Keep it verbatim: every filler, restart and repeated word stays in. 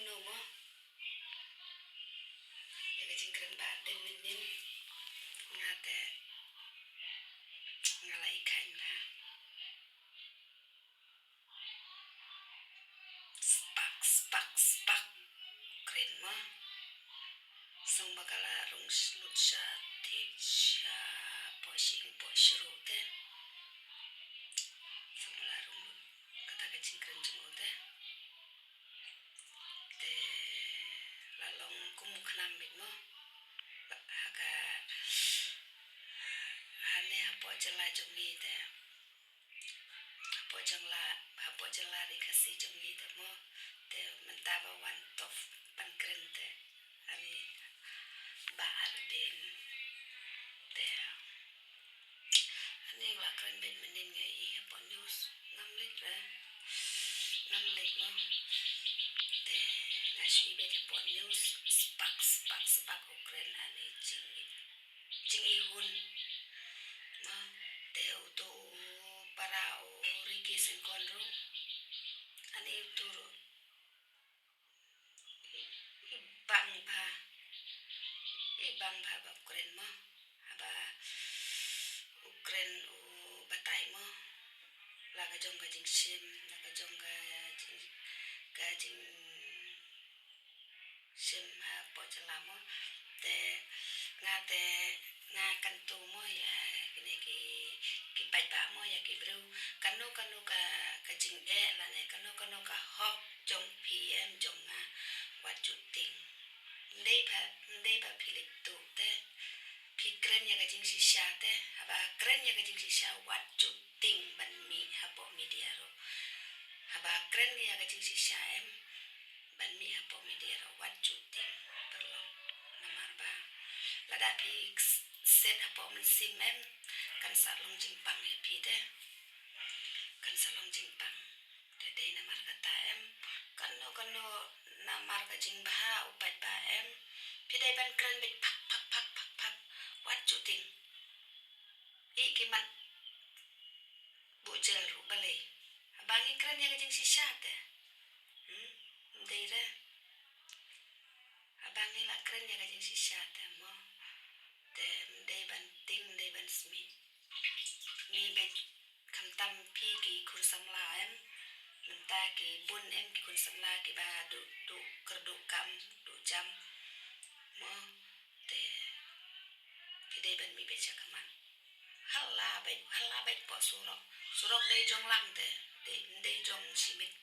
No mo. Ïa ka jingkren ba dei mynnin. Nga te nga la i khain bha. Spak, spak, spak. Kren mo. Song ba ka la rung lut sha thik sha poh shing poh shru te. Song ba la rung lut kata ka jingkren jong u te. Te la long kum u khnam beit mo. Ha ka, ha ne hapoh jylla jong ngi te. Hapoh jylla, hapoh jylla Ri Khasi jong ngi te mo. Te mynta ba wan toh ban kren te. Ani ba ar dien. Te. Ani la kren beit mynnin nga i hapoh news. Ngam leit re. Ngam leit mo. Te nga shu i beit hapoh news. Spak, spak, spak u kren ani jing i. Jing i hun. Mo. Te uto u para u Ricky Syngkon ruh. Ani uto ruh. I bang bha. I bang bha ba u kren mo. Haba u kren u batai mo. La ka jong ka jingshim, la ka jong ka jing, ka jingshim hapoh jylla mo. Te nga te nga kyntu mo ïa kine ki, ki paidbah mo ïa ki briew. Kano kano ka, ka jingeh lane kano kano ka hok jong phi em jong nga wat ju tieng. Ym dei ba, ym dei ba phi leit tuh te. Phi kren ïa ka jingshisha te. Haba kren ïa ka jingshisha wat ju tieng ban mih hapoh media ruh. Haba kren ïa ka jingshisha em. Ban mih hapoh media ruh wat ju tieng paralok. Namar ba lada phi s-, set hapoh mynsiem em. Kan sa long jingpang ïa phi te. Kan sa long jingpang. Te dei namar kata em. Kano kano namar ka jingbha u paidbah em. Phi dei ban kren beit phak, phak, phak, phak, phak. Wat ju tieng. I ki mat buh jel ruh balei. Haba ngi kren ïa ka jingshisha te. Hmm? Ym dei re. Haba ngi la kren ïa ka jingshisha te mo. Te ym dei ban tieng, ym dei ban smit. Ngi beit khamtam phi ki khun samla em. Mynta ki bun em ki khun samla kiba duh, duh kyrduh kam, duh jam. Mo. Te phi dei ban mih beit sha khmat. Hala beit, hala beit poh surok. Surok dei jong lang te, dei, dei jong shi miet.